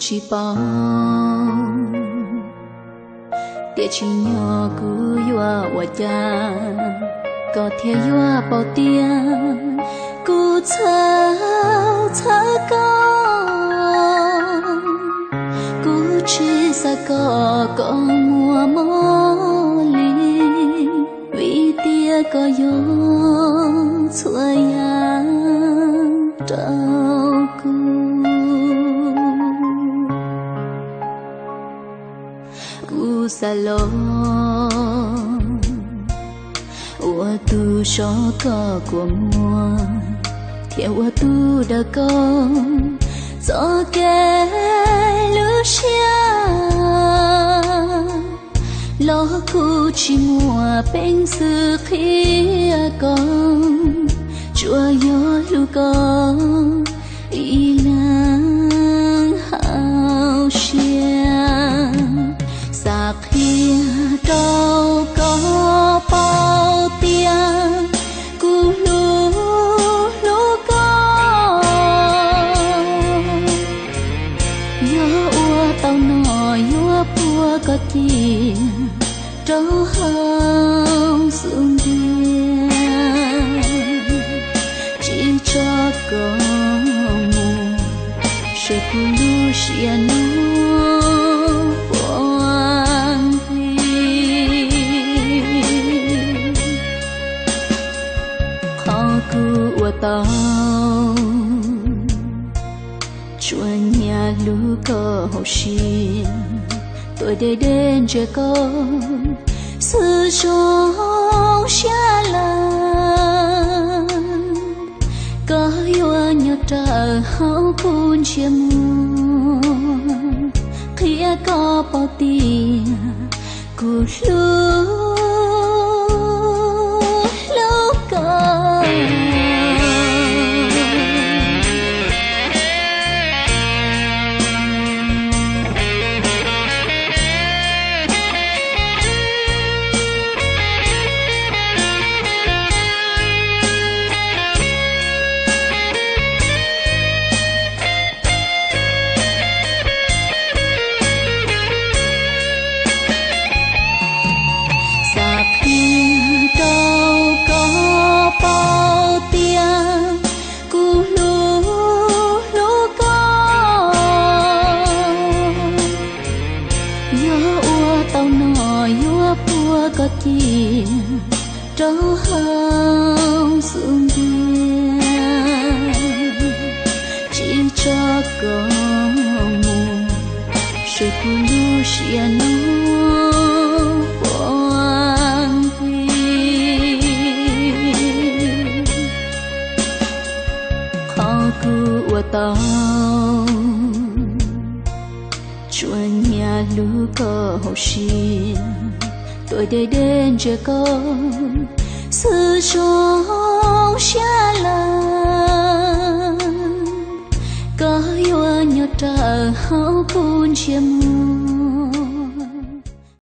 tsis paub, tiam sis nyob kuv yuav ua cas koj thiaj yuav paub tias kuv txhawj txhawj koj. Kuv tsis xav kom koj muaj mob li, vim tias koj yog txhua yam rau kuv. Kuv xav los ua tus so koj kua muag, thiab ua tus daws koj txoj kev hlub siab. Los kuv tsis muaj peev xwm qhia koj, tsuas yog hlub koj ib leeg hauv siab. Xav qhia rau koj paub tias kuv hlub hlub koj. Yog ua tau no yuav puag koj cia rau hauv xub ntiag, tsis tso koj mus, seb kuv lub siab no puas nqig. Qhov kuv ua tau tsuas nyiam hlub koj hauv siab, tuaj deb deb ntsia koj xwb zoo siab lawm. Koj yuav nyob rawm hauv kuv ntsiab muag, qhia koj paub tias kuv hlub hlub koj. Xav qhia rau koj paub tias kuv hlub hlub koj. Yog ua tau no yuav puag koj cia rau hauv xub ntiag, tsis tso koj mus, seb kuv lub siab no puas nqig. Qhov kuv ua tau tsuas nyiam hlub koj hauv siab, tuaj deb deb ntsia koj xwb zoo siab lawm. Koj yuav nyob rawm hauv kuv ntsiab muag,